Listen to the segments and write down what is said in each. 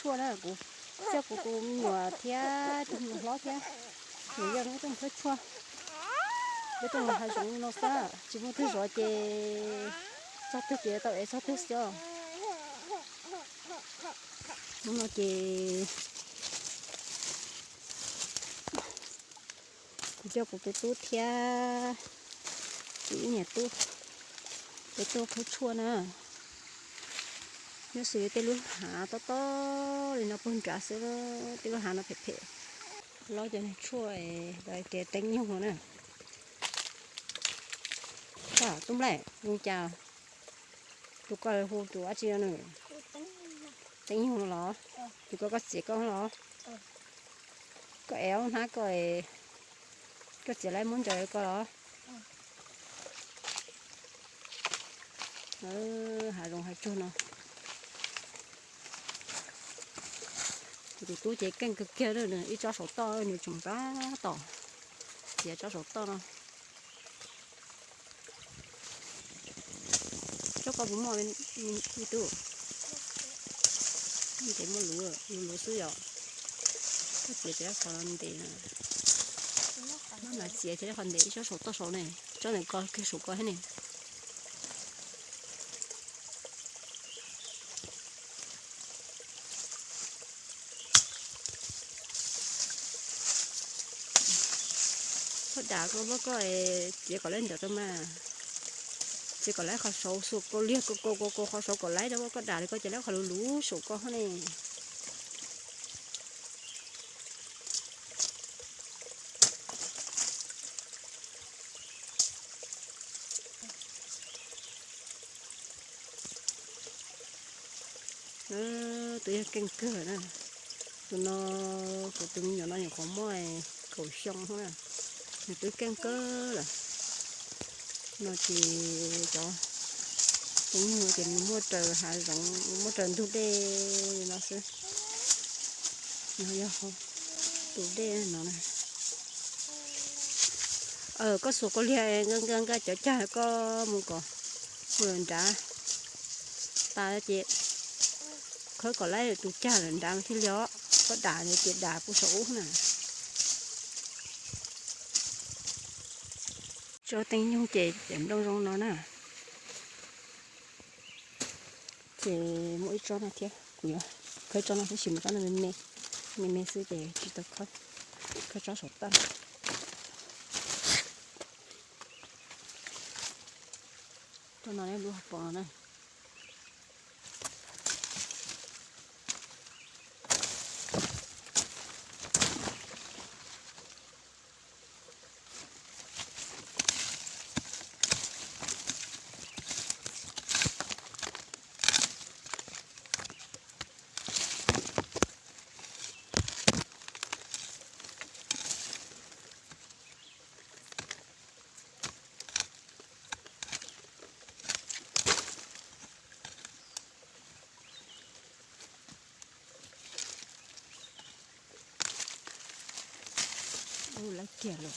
Tshuaj na, kuv coj kuv tus me nyuam thiab tus me nyuam hlob thiab, nyuam yog peb tuaj khawb tshuaj, peb tuaj hav zoov no xwb, tsis muaj twg zov ces txog twg ces tau ev txog twg xwb os. Hnub no ces kuv coj kuv tus tub thiab kuv ib niam tub, peb tuaj khawb tshuaj na. Nyob xws li tej lub hav tob tob li no puag nrad xwb, tej lub hav no phem phem. Lob cov niag tshuaj es lawv tias teeb nyuj no na. Tub nplaim hu cas? Tus ko hu tus dab tsi no nws? Teeb nyuj no los? Tus ko koj txiav koj los? Koj ev hnab koj, koj txiav lawv muab ntsaws ko los? Hav zoov hav tsuag no. Kuv tus tub ces keej kawg kiag, ib tsob saum toj nws tseem tab tom txiav tsob saum toj no. Tsob ko puas muaj me tub? Ntev muaj luv, luv luv xwb yom. Koj txiav txiav qhov no ntev, maj mam txiav thiaj li qhov ntev, ib tsob saum toj saud ne, tsob ntawm ko kiag saum ko thiab ne. Koj dam koj muab koj txiav kom lawv ntawm rau mas, txiav kom lawv qhov saud xuas kau liag kau kau kau kau qhov saud kom lawv rau koj dam li koj ces lawv qhov luv luv saum ko ne. Tus yog keej kawg na. Tus no, kuv tus me nyuam no nyuam qhuav muaj kaum xyoo xwb na, nws twb keej kawg lawm. No ces cov teeb nyuj ces nws muaj raws hav zoov, muaj raws ntug dej li no xwb. No yog tus dej no na. Koj xuas kau liag nqa nqa cov cag koj mus kom mus lawm nrad tas ces khawb kom lawv tus cag lawm nrad mas thiaj li os. Koj dam ces dam puag saum ub na. Tsob teeb nyuj ces cov nplooj zoo no na. Ces muaj ib tsob no thiab, kuv yuav khawb tsob no tab sis mas tsob no me me, me me xwb ces tsis tau khawb, khawb tsob saum toj. Tsob no lub hauv paus no na. Ub, lawv kiag lawm.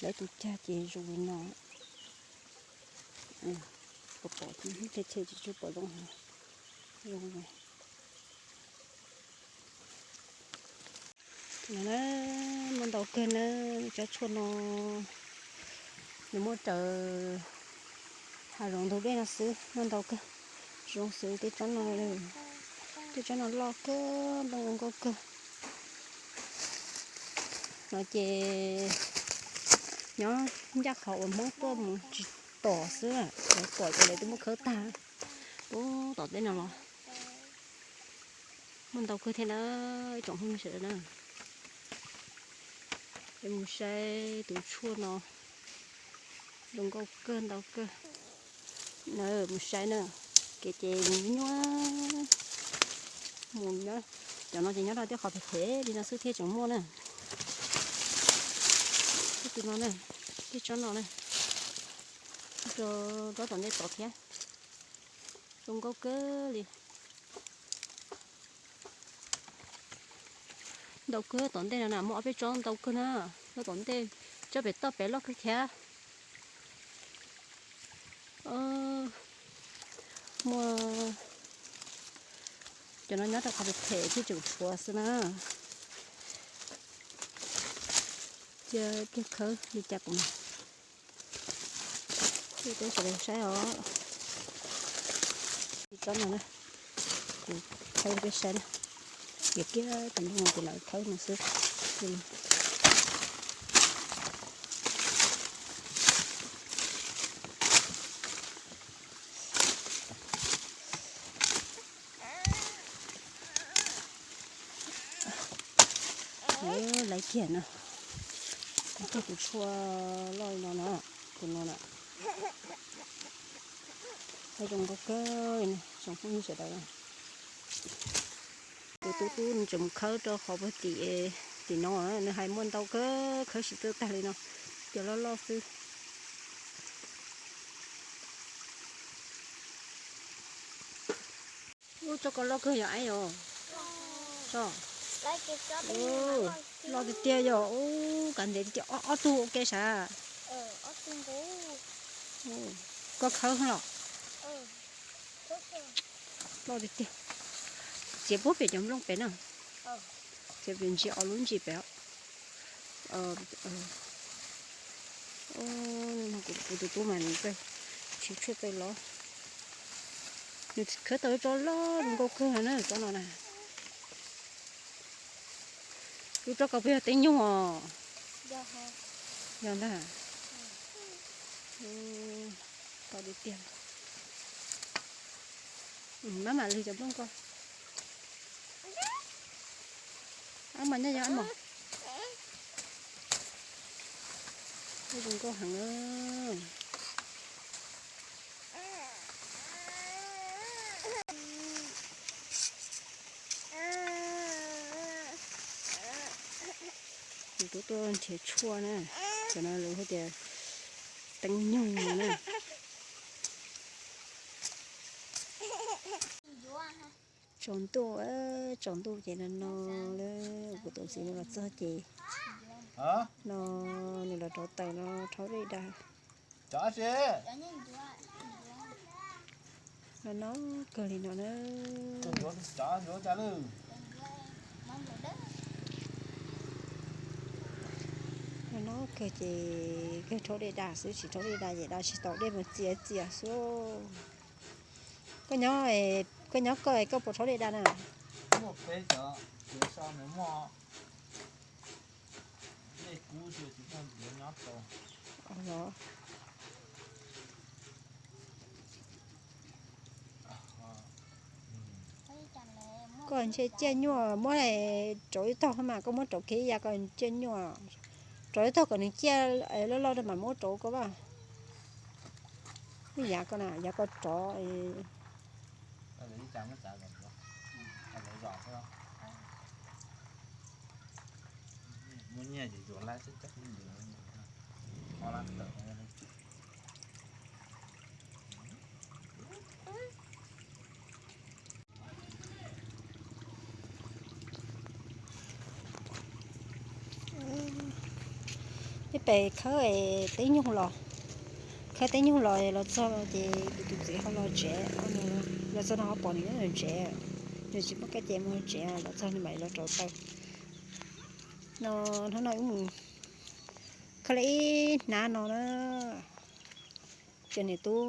Lawv tus cag ces zoo li no. Pom pom tshe tshe tsis tshua pom zoo heev. Zoo li no na, muaj ntau kawg na, tsob tshuaj no nws muaj raws hav zoov ntug dej no xwb, muaj ntau kawg. Zoo xws tej tsob no, tej tsob no loj kawg, nplooj zoo nkauj kawg. No ces nyob ncaj qhov uas Hmoob tuaj mus tsis tom xwb, lawv tom ces lawv twb muab khawb tag. Ub, tom tej no los muaj ntau kawg thiab na, ib tsoom phooj ywg sawv daws na. Peb mus saib tus tshuaj no, zoo nkauj kawg ntau kawg. Na, mus saib na, kev ces mus nyuaj, mus nyob, cov no ces nyob rau tej qhov phem phem li no xwb thiaj tseem muaj na. Tej tus no na, tej tsob no na, rau tom ntej tod thiab, zoo nkauj kawg li. Ntau kawg tom ntej no na, muaj ob peb tsob ntau kawg na, nyob tom ntej, tsob pem toj pem loj kawg thiab. Muaj cov no nyob rau qhov phem phem thiaj tseem tshuav xwb na. Cia kiag khawb li cas kuv mam li peb sawv daws saib os. Li tsob no na, kuv khawb li peb saib na. Yuav kiag tus nplooj no kuv lam khawb no xwb. Laiv kiag no, laiv kiag tus tshuaj loj li no na, tus no na. Laiv zoo nkauj kawg, tsoom phooj ywg sawv daws. Tus tub tub nws tseem mus khawb rau qhov puag tim, tim no, nws hais muaj ntau kawg, khawb tsis txawj tag li no, cov loj loj xwb. Ub, tsob ko loj kawg yog aib os. Tso. Loj tiag tiag yog, ub, kav ntev tiag tiag, ob tug ua ke sav. Koj khawb los? Loj tiag tiag. Txiav puag pem cov nplooj pem na. Txiav pem ntsis, ob lub ntsis pem. Kuv tus tub mas nws tsis tshua txawj los. Nws khawb tau ib tsob loj zoo nkauj kawg na, tsob no na. Lub tsob ko puas yog teeb nyug os? Yog ntag. Tau tiag tiag. Maj mam lwg cov nplooj ko. Ab mas nyob yog ab mas. Zoo nkauj heev. Kuv tuaj tuaj nrhiav tshuaj na, cov no lawv hu tias teeb nyug no na. Tsaus ntuj, tsaus ntuj ces no no, kuv tus txiv no los txog ces no nws los rauv taws no rhaub dej da. No no kawg li no na. No no kawg ces kawg rhaub dej da xwb, tsis rhaub dej da ces da tsis tau, dej mus txias txias xwb. Koj nyob, koj nyob koj, koj puas rhaub dej da na? Koj ntshe ciaj nyuaj, muab rauv ib tog mas koj muab rauv kiag ib yav kom ciaj nyuaj. Rauv ib tog kom nws ciaj loj loj rau mam muab rauv koj vaj. Ib yav ko na, yav ko rov. Peb pem khawb teeb nyug los, khawb teeb nyug los, los txog ces kuv tus txiv ho los tsev, los txog no ho pom nws nyob ntawm tsev, nws tsis muaj kab ces mus tsev, los txog nws mam li los rauv taws. No, hnub no wb mus khawb li ib hnab no na. Ces niam tub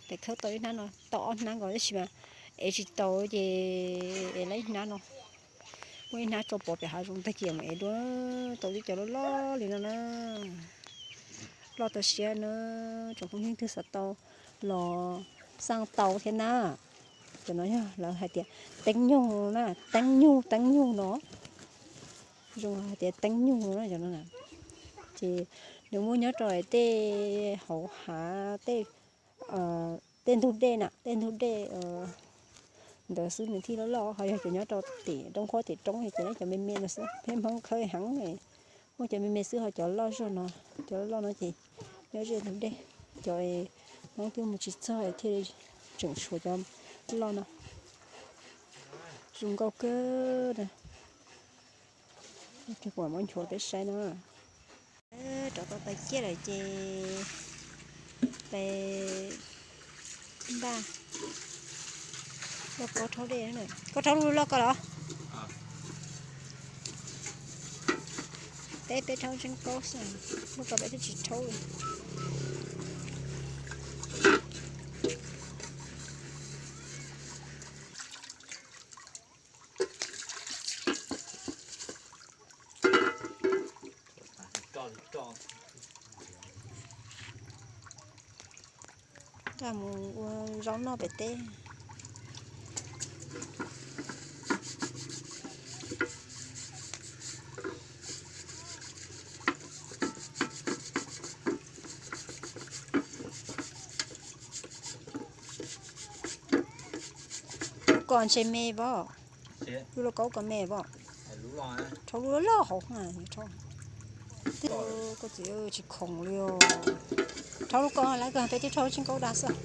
pem khawb tau ib hnab no, tau ob hnab nkaus tab sis mas ev tsis tau ces ev li ib hnab no. Muaj ib hnab tso pov pem hav zoov tag kis mus ev dua, tau tib cov loj loj li no na. Loj tau siab na, tsoom phooj ywg twg xav tau los xaj tau thiab na. Cov no yog lawv hais tias teeb nyug na, teeb nyug, teeb nyug no. Zoo hais tias teeb nyug no na, cov no na. Ces nws muaj nyob rau tej hauv hav, tej, tej ntug dej na, tej ntug dej ntawd xwb nws thiaj loj loj, ho yog cov nyob rau tim roob qhuab tim roob ces lawv cov me me no xwb, peb Hmoob khawb heev. Muaj cov me me xwb ho cov loj zog no, cov loj loj no ces nyob ze ntug dej, cov Hmoob twb mus tsis txog thiaj li tseem tshuav cov loj no. Zoo nkauj kawg na. Kuv mam muab nchuav peb saib no. Rauv tau taws ciaj lawm ces Peb npaj loj kaub rhaub dej na. Koj rhaub lub loj ko los? Peb peb rhaub tseeb kaub xwb, lub ko peb twb tsis rhaub li. Coj mus ua zaub noj pem teb. Lub ko ntshe me pob. Lub loj kaub ko me pob. Rhaub lub loj hauv. Koj txiv tsis khoom li os. Rhaub lub ko lawm, koj peb twb rhaub tseeb kaub dag xwb.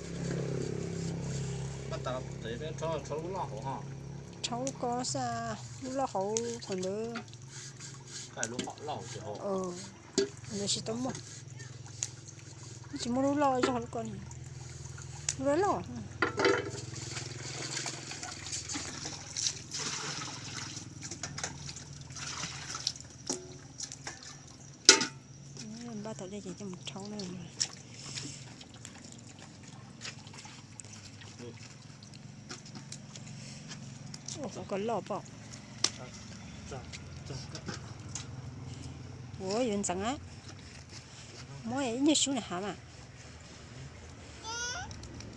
Rhaub lub ko xwb, lub loj hauv thaum ntawd. Ntawd tsis tau muaj. Tsis muaj lub loj zog lub ko li. Lub loj loj. Npaj tau dej ces coj mus rhaub na. Ua ko loj pom. Ua yuav ntxeev a. Muab ib nyuag sub na hav mas.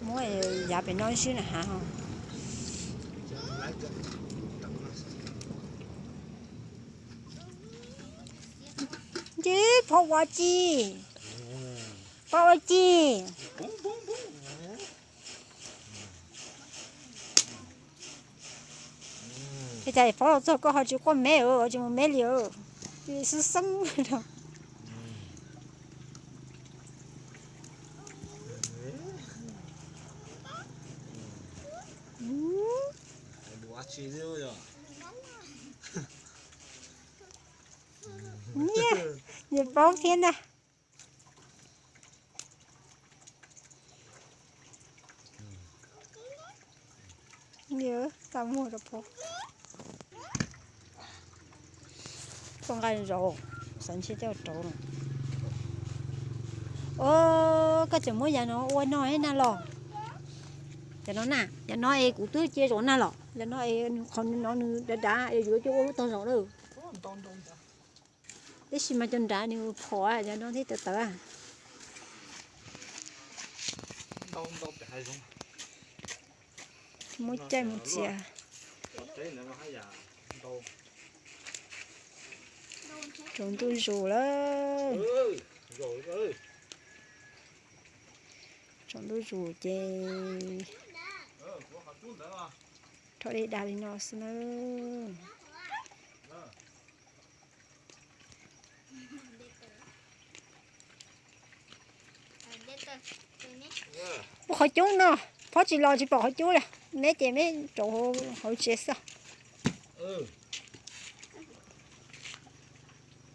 Muab yav pem no sub na hav ho. Nce phob ua ci, phob ua ci. Ua cas phob los txog koj ho tsis quaj meb, tsis mus meb li, xwb xeeb. Nyiam, nyiam paub thiab ntag. Nyiam tau muag rau phob. Koj nqa zaum, xav ntshe coj rauv no. Os, koj tseem muab yav no ua no na los? Yav no na, yav no es kuv twb cia zaum na los? Yav no es qhov no nws dav dav es yuav coj ua lub tog zaum lawm. Tab sis mas cov nrad nws phom yav no thiab tawv tawv. Muab caij mus txiav. Tsaus ntuj zus lawm. Tsaus ntuj zus ces rhaub dej dag li no xwb na. Ua qhov cub no, phob tsis los tsis pom qhov cub li, meb ces meb rau hauv tsev xwb.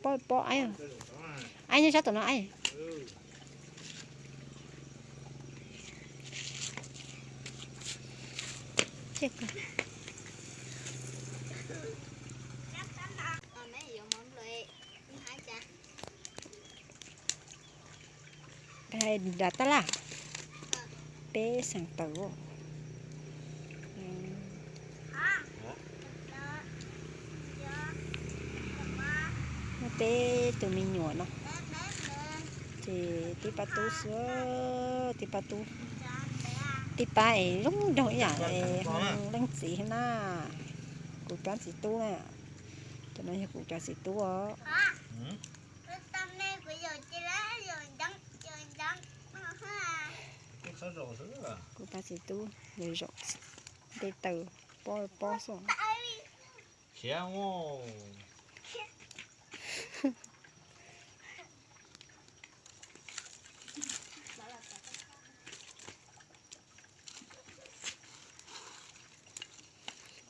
Pob, pob, aib, aib nyob sab tom no aib. Nram tab laj, peb xeem tawm. Muaj peb tus me nyuam no, ces tib pab tub xwb, tib pab tub, tib pab es zoo nraug ib yam leej txiv na. Kuv pab txiv tub na, cov no yog kuv cov txiv tub os. Kuv pab txiv tub, zaum nte taws pob pob xwb.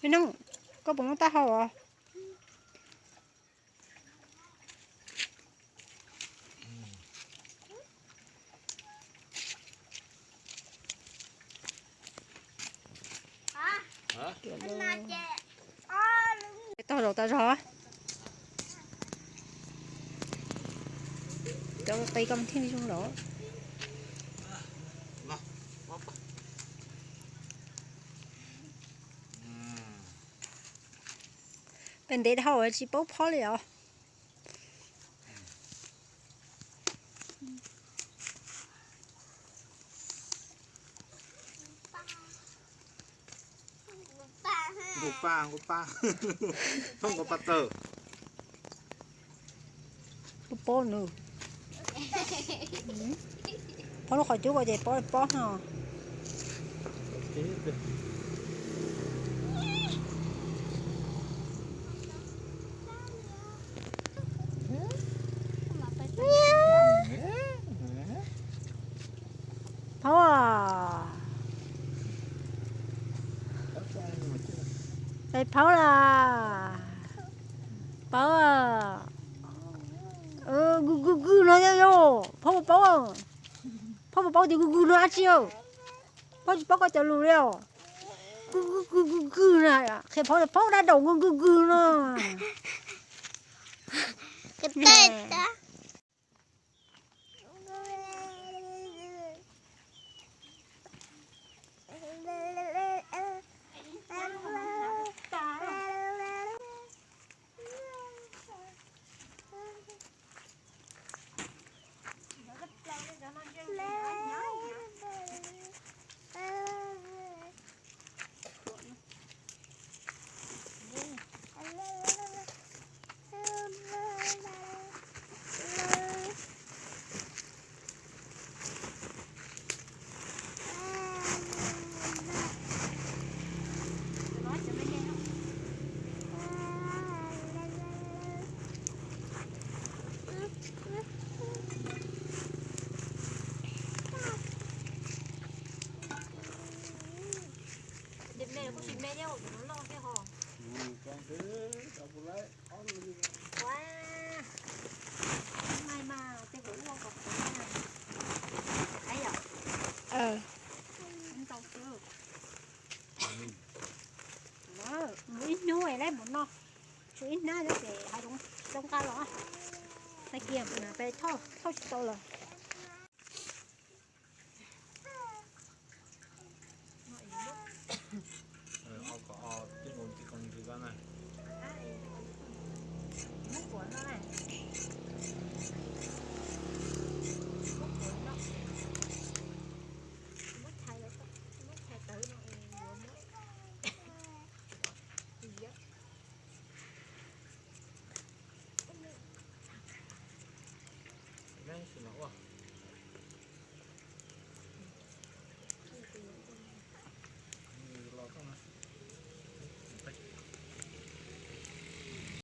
Me noog, koj puas muab taub hau os? Tog zaum tas zog. Cov qe koj thiaj li zoo los. Pes ntev dhau tsis paub phob li os. Nqus pa, nqus pa, nqus pa taws. Pob nws. Pob lub qhov cub ko ces pob pob no. Phaub, phaub las, phaub, gu gu gu no yog, phaub puas paub, phaub puas paub tias gu gu no dab tsi os, phaub tsis paub koj cov lus li os, gu gu gu gu gu na, qhia phaub, phaub dab daum gu gu gu no. Mus ib hnub lawm mus no, tshuav ib hnab xwb ces hav zoov zoo nqa los. Tag kis peb thauj, thauj tsis tau lawm. Neb sim los ua.